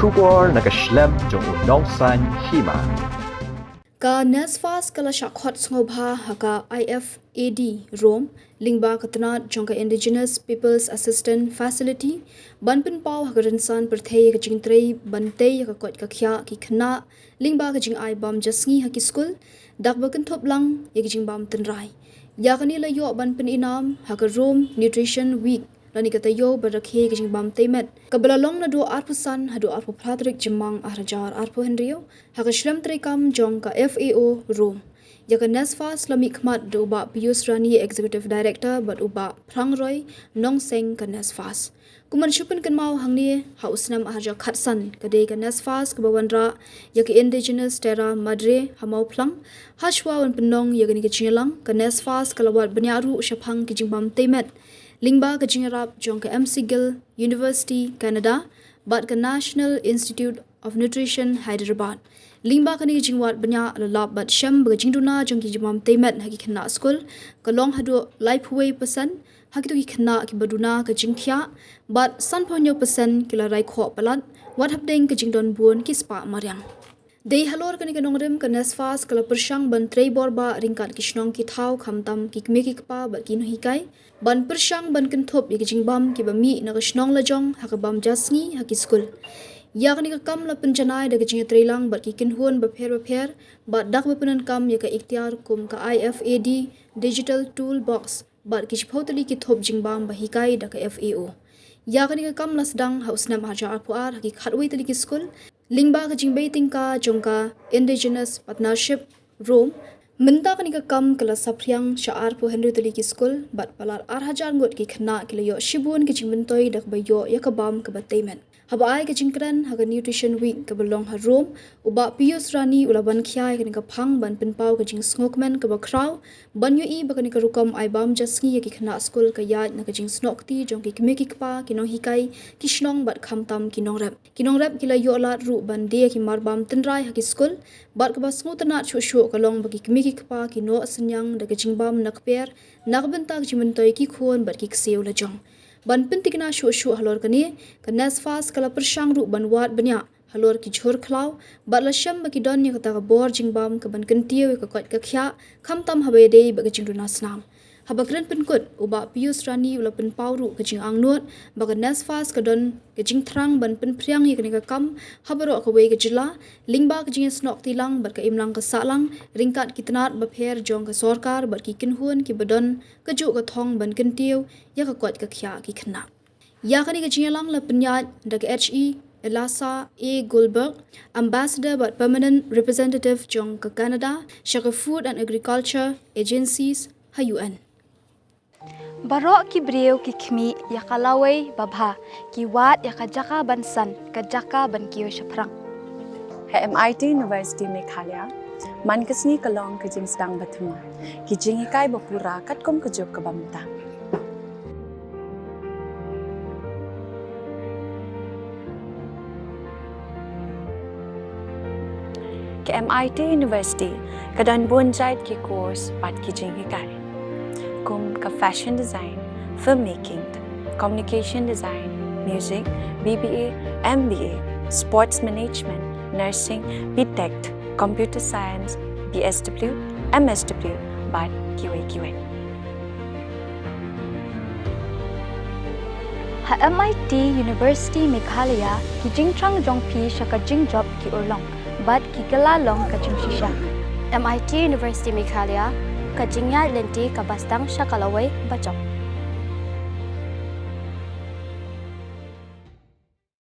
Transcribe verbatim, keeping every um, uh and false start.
Khubor na ka shlem jong u nongsaiñ hima. Ka NESFAS ka la shah khot sngewbha ha ka IFAD Rome lyngba ka tnat jong ka Indigenous Peoples Assistance Facility ban pynpaw ha ka rynsan pyrthei ka jingtrei ban tei ha ka koit ka khiah ki khynnah lyngba ka jingai bam ja sngi ha ki skul, da kaba kynthup lang ïa ki jingbam tynrai. Ïa kane la ïoh ban pynïainam ha ka Rome Nutrition Week lane ka taïew ba rakhe ka jingbam tei met, kaba la long naduh arphew san haduh arphew phra tarik Jymmang arhajar arphew hynriew, ha ka shlem treikam jong ka FAO Rome. Ïa ka NESFAS la mihkhmat da u Bah Pius Rani, Executive Director, bad u Bah Phrang Roy, nongseng ka NESFAS. Kumba shu pynkynmaw hangne, ha u snem arhajar khatsan ka dei ka NESFAS kaba wanrah ïa ka Indigenous Terra Madre ha Mawphlang. Hashwa ban pynlong ïa kane ka jingïalang, ka NESFAS ka la wad bniah ruh shaphang ki jingbam tei met lyngba ka jingïarap jong ka McGill University, Canada, bad ka National Institute of Nutrition, Hyderabad. Lyngba kane ka jingwad bniah la lap bad shem ba ka jingduna jong ki jingbam tei met ha ki khynnah skul ka long haduh laiphew wei percent ha kito ki khynnah kiba duna ka jingkhiah, bad sanphew hynñiew percent ki la rai khoh palat wat hapdeng ka jingdon bun ki spah mariang. Dei halor kane ka nongrim ka NESFAS ka la pyrshang ban trei bor bah ryngkat ki shnong ki thaw, khamtam ki kmie ki kpa bad ki nonghikai, ban pyrshang ban kynthup ïa ki jingbam kiba mih na ka shnong lajong ha ka bam ja sngi ha ki skul. Ïa kane ka kam la pynjanai da ka jingïatreilang bad ki kynhun bapher bapher, bad da kaba pyndonkam ïa ka ikhtiar kum ka IFAD Digital Toolbox bad ki shiphew tylli ki thup jingbam ba hikai da ka FAO. Ïa kane ka kam la sdang ha u snem arhajar arphew ar ha ki khatwei tylli ki skul lyngba ka jingbei tyngka jong ka Indigenous Partnership Rome. Mynta kane ka kam ka la saphriang sha arphew hynriew tylli ki skul, bad palat arhajar ngut ki khynnah ki la ïoh shibun ki jingmyntoi da kaba ïoh ïa ka bam kaba tei met. Haba ai ka jingkren ha ka Nutrition Week kaba long ha Rome, u Bah Pius Rani u la ban khia ïa kane ka phang ban pynpaw ka jingsngewkmen kaba khraw ban ïohi ba kane ka rukom ai bam ja sngi ïa ki khynnah skul ka ïaid na ka jingsnoh kti jong ki kmie ki kpa, ki nonghikai, ki shnong bad khamtam ki nongrep. Ki nongrep ki la ïoh lad ruh ban die ïa ki marbam tynrai ha ki skul, bad kaba sngewtynnat shuh shuh ka long ba ki kmie ki kpa ki noh synñiang da ka jingbam na kper na ka bynta ka jingmyntoi ki khun bad ki ksiew lajong. Ban pyntikna shuh shuh halor kane, ka NESFAS ka la pyrshang ruh ban wad bniah halor ki jhur khlaw, bad la shem ba ki don ïa kata ka bor jingbam kaban kyntiew ïa ka koit ka khiah, khamtam haba ïadei bad ka jingduna snam. Haba kren pynkut, u Bah Pius Rani u la pynpaw ruh ka jingangnud ba ka NESFAS ka don ka jingthrang ban pynphriang ïa kane ka kam ha baroh kawei ka jylla, lyngba ka jingïasnoh kti lang bad ka imlang ka sahlang ryngkat ki tnat bapher jong ka sorkar bad ki kynhun kiba don kajuh ka thong ban kyntiew ïa ka koit ka khiah ki khynnah. Ïa kane ka jingïalang la pynïaid da ka H E Elisa A Goldberg, Ambassador bad Permanent Representative jong ka Canada sha ka Food and Agriculture Agencies ha U N. Baroh ki briew ki khmih ïa ka lawei babha, ki wad ïa ka jaka ban san, ka jaka ban kiew shaphrang. Ha MIT University Meghalaya, man ka sngi ka long ka jingsdang ba thymmai, ki jinghikai ba pura katkum ka juk kaba mynta. Ka MIT University ka don bun jait ki course bad ki jinghikai, kum ka fashion design, filmmaking, communication design, music, BBA, MBA, sports management, nursing, B Tech, computer science, BSW, MSW, bad kiwei kiwei. Ha MIT University Meghalaya, ki jingthrang jong phi sha ka jingjop ki urlong bad ki kylla long ka jingshisha. MIT University Meghalaya, ka jingïaid lynti kaba sdang sha ka lawei bajop.